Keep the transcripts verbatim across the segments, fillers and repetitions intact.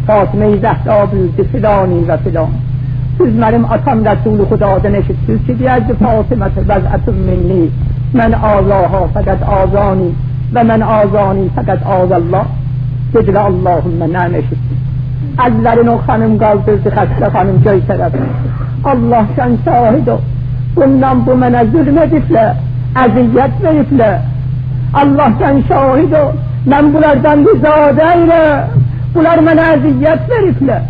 فاطمه زهرا بویوردو: «فلانی و فلان، سیز منیم آتام رسول خدادان ائشیتدینیز کی دئیردی: فاطمة بضعة منی، من آذاها فقد آذانی و من آذانی فقد آذی الله؟» دئدیلر: «اللهم نعم، ائشیتدیک.» اللرین او خانیم قالدیردی، خسته خانیم، گؤی طرفه: «الله سن شاهد اول، بوندان بو منه ظلم ائدیبلر، اذیت وئریبلر. الله سن شاهد اول، من بونلاردان رضا دئییلم، بونلار منه اذیت وئریبلر.»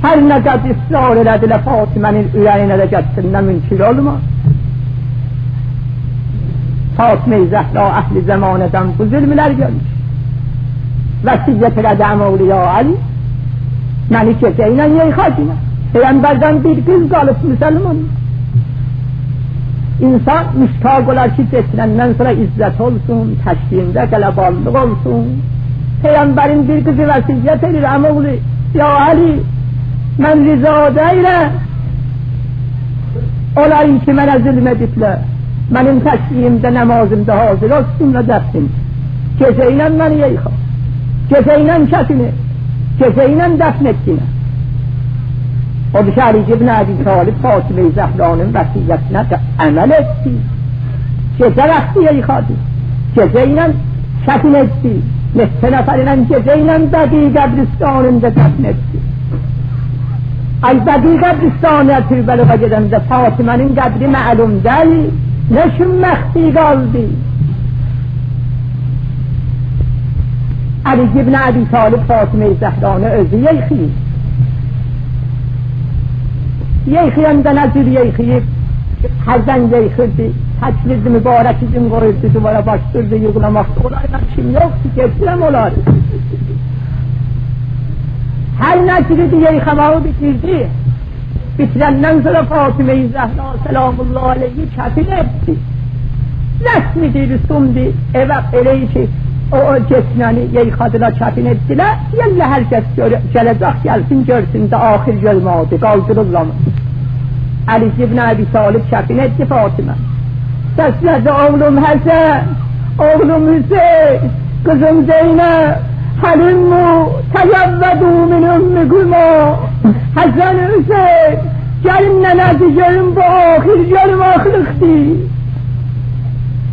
هر نه قدر اصرار ائله‌دیلر فاطمه‌نین اوره‌یینه ده گتسین، نه ممکن اولمور. فاطمه زهرا اهل زمانه‌دن بو ظلملر گؤرموش. وصیت ائله‌دی: «عم‌اوغلو، یا علی، منی گئجه ایله یئیخا گینه.» پیغمبردن بیر قیز قالیب مسلمان. انسان مشتاق اولار کی گئچینندن سونرا عزت اولسون، تشییعینده غلبه‌لیلیق اولسون. پیغمبرین بیر قیزی وصیت ائدیر: «عم‌اوغلو، یا علی، من رضا دئییلم اولارین کی منه ظلم ائدیبلر. منیم تشییعیمده، نمازیمدا حاضر اولسون و دفنیم. گئجه ایله منی یئیخا. گئجه ایله کفین ائت. گئجه ایله دفن ائت یئنه.» او بیری علی ابن ابی طالب فاطمه زهرانین وصیتینه ده عمل ائتدی. گئجه وقتی یئیخادی. گئجه ایله کفین ائتدی. نئچه نفرینن گئجه ایله بقیع قبرستانیندا دفن ائتدی. آی، بقیع قبرستانینا، کربلایا گئدنده فاطمه‌نین قبری معلوم دئییل. نه اوچون مخفی قالدی؟ علی ابن ابی طالب فاطمه زهرانی اؤزو یئیخاییر. یئیخایاندا نه جور یئیخاییر؟ حسن یئیخیردی، تکلیدی مبارک اوزون قویوردو دیوارا، باشلاییردی ییغلاماق. اولارلا ایشیم یوخدور، گئچیرم اولاری. هر نه جور ایدی، یئیخاماغی بیتیردی. بیتیرندن سونرا فاطمه زهرا سلام الله علیها کفین ائتدی. رسم ایدی، رسومدور. ائوه، ائله کی او، او گئچیننی یئیخادیلار، کفین ائتدیلر، دئییرلر هر کس گؤره-، گله‌جک گلسین گؤرسون ده، آخر گؤرمه‌دی، قالدیریرلار. علی ابن ابی طالب کفین ائتدی فاطمه. سسله‌دی: «اوغلوم حسن، اوغلوم حسین، قیزیم زینب، هلموا تزودوا من امکما.» حسن، حسین، گلین ننه‌جی، گؤرون بو آخر گؤرماقلیقدیر.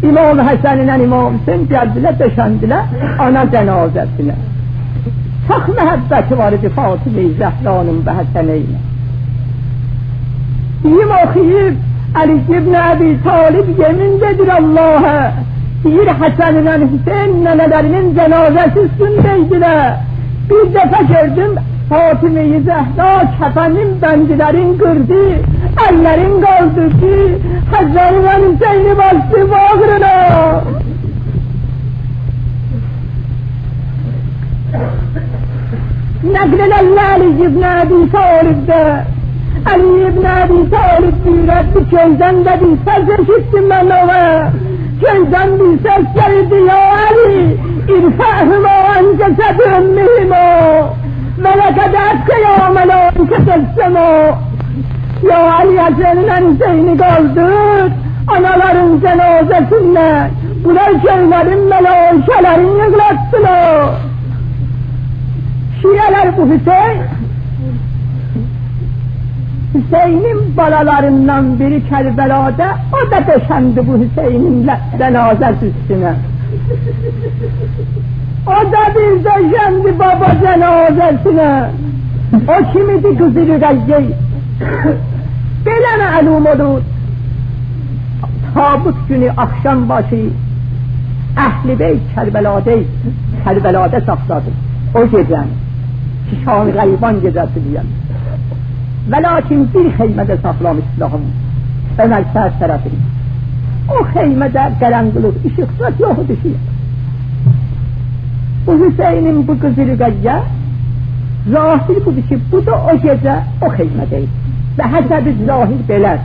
امام حسن ایله امام حسین گلدیلر، دؤشندیلر آنا جنازه‌سینه. چوخ محبتی وار ایدی فاطمه زهرانین به حسنه ایله. دئییم اوخویوب، علی ابن ابی طالب یئمین ائدیر اللها. دئییر، حسن ایله حسین ننه‌لری‌نین جنازه‌سی اوستونده ایدیلر. بیر دفعه گؤردوم، فاطمه زهرا کفنین بندلرین قیردی، اللرین قالدیردی، حسن ایله حسینی باسدی باغرینا. نقل ائله‌ییرلر علی ابن ابی طالبدن. علی ابن ابی طالب دئییر: بیر کؤیدن ده بیر سس ائشیتدیم من اونا. کؤیدن بیر سس گلیردی: «یا علی، ارفعهما عن جسد امهما ولقد ابقیا ملائکة السماء.» یا علی، حسن ایله حسینی قالدیر آنالارین جنازه‌سیندن. بونلار گؤیلرین ملائکه‌لرین ییغلاتدیلار. شیعه‌لر بو حسین، حسینین بالالاریندان بیری کربلادا، او دا دؤشندی بو حسینین ل-، جنازه‌سی اوستونه. او دا بیر دؤشندی بابا جنازه‌سینه. او کیم ایدی؟ قیزی رقیه. بئله معلوم اولور. تابوت گونو آخشام باشی اهل بیت کربلادا، کربلادا ساخلادی او گئجه‌نی. کی شان غیبان گئجه‌سی دئییرلر. ولکن بیر خیمه‌ده ساخلامیشدیلار اونو. عمر سعد طرفینده. او خیمه‌ده قارانقالیق، ایشیق زاد یوخ ایدی کی. بو حسینین بو قیزی رقیه، ظاهر بودور کی بو دا او گئجه او خیمه‌ده ایدی. و حسب ظاهر بئله.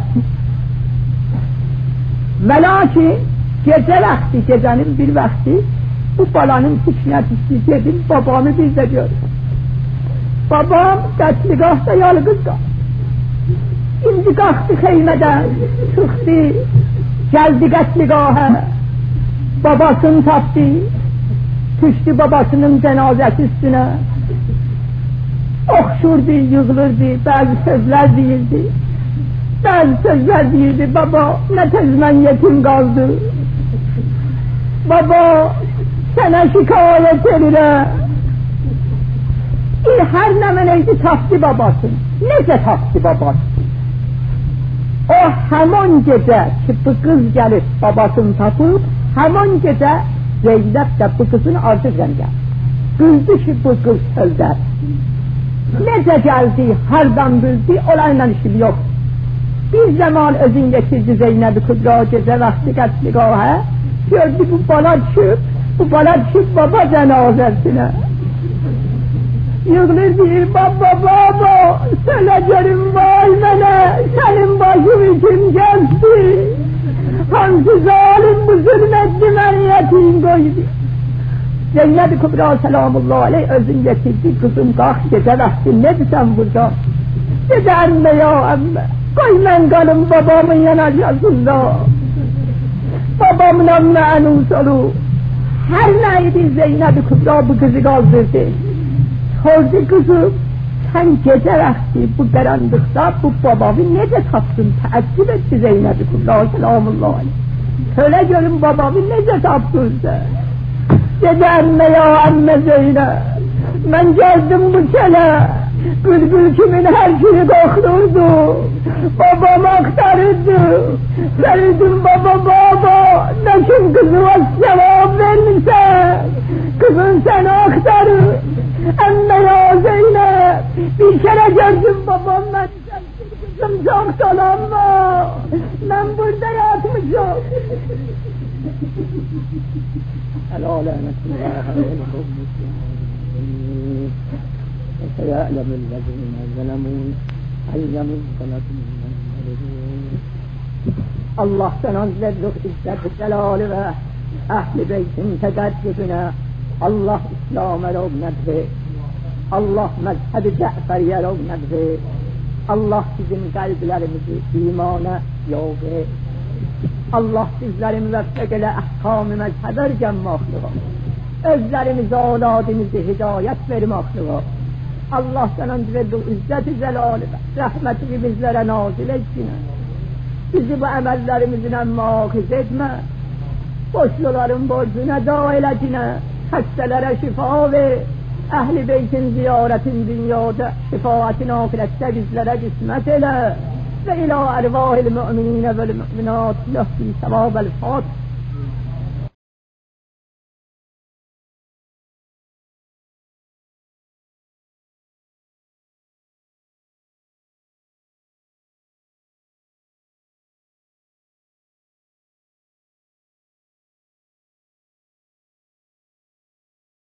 ولکن گئجه وقتی، گئجه‌نین بیر وقتی بو بالانین فیکرینه دوشدو: «گئدیم بابامی بیر ده گؤروم.» بابام قتلگاهدا یالقیز قالدی. ایندی قالخدی خیمه‌دن، چیخدی، گلدی قتلگاها. باباسینی تاپدی، دوشدو باباسینین جنازه‌سی اوستونه. اوخشوردو، ییغیلیردی، بعضی سؤزلر دئییردی. بعضی سؤزلر دئییردی: «بابا، نه تئز من یئتیم قالدیم. بابا، سنه شکایت ائدیرم.» ائله هر نمنه ایدی، تاپدی باباسینی. نئجه تاپدی باباسینی؟ او همان گئجه کی، بو قیز گلیب باباسینی تاپیب، همان گئجه زینب ده بو قیزین آردینجا گلدی. بیلدی کی، بو قیز چؤلده. نئجه گلدی، هاردان بیلدی، اونلارلا ایشیم یوخ. بیر زامان اؤزون یئتیردی زینب کبری گئجه واختی قتلگاها، گؤردو بو بالا دوشوب، بو بالا دوشوب بابا جنازه‌سینه. ییغیلیردی: «بابا، بابا، سؤیله گؤروم، وای منه، سنین باشین کیم کسدی؟ هانسی ظالم بو ظلم ائتدی، منی یتیم قویدو؟» زینب کبری سلام الله علیها اؤزون یئتیردی: «قیزیم، قالخ، گئجه واختی نئدیرسن بورادا؟» دئدی: «عمه، یا عمه، قوی من قالیم بابامین یاناجاسیندا. باباملا مأنوس اولوم.» هر نه ایدی، زینب کبری بو قیزی قالدیردی. سوردو: «قیزیم، سن گئجه واختی بو قارانلیقدا بو بابامی نئجه تاپدین؟» تعجب ائتدی زینب کبری سلام الله علیها. «سؤیله گؤروم، بابامی نئجه تاپدین سن؟» دئدی: «عمه، یا عمه زینب، من گلدیم بو چؤله، بولبول کیمین هر شئیی قوخلوردوم. بابامی آختاریردیم. دئییردیم: بابا، بابا، نه اوچون قیزیما جواب وئرمیرسن؟ قیزین سنی آختاریر. عمه، یا زینب، بیر کره گؤردوم بابام منی سسله‌ییر، قیزیم، چوخ دولانما. من بورادا یاتمیشام.» ألا لعنة الله على القوم الظالمين. وسيعلم الذين ظلموا أي منقلب ينقلبون. آللاهدان عز و جل عزت و جلالی و اهل بیتین تقدسینه آللاه اسلاما رونق وئر. آللاه مذهب جعفریه رونق وئر. آللاه بیزیم قلبلریمیزی ایمانا یوغ ائت. آللاه بیزلری موفق ائله احکام مذهبه ارگنمکلیغا، اؤزلریمیزی، اولادیمیزی هدایت وئرمکلیغا. آللاهدان عز و جل عزت و جلالی و رحمتینی بیزلره نازل ائتگینه. بیزی بو عمللریمیزله مؤاخذه ائتمه. بورجلولارین بورجونو ادا ائله‌گینه. خسته‌لره شفا وئر. اهل بیتین زیارتین دونیادا، شفاعتین آخرتده بیزلره قسمت ائله. وإلى أرواح المؤمنين والمؤمنات نهدي ثواب الفاتحة.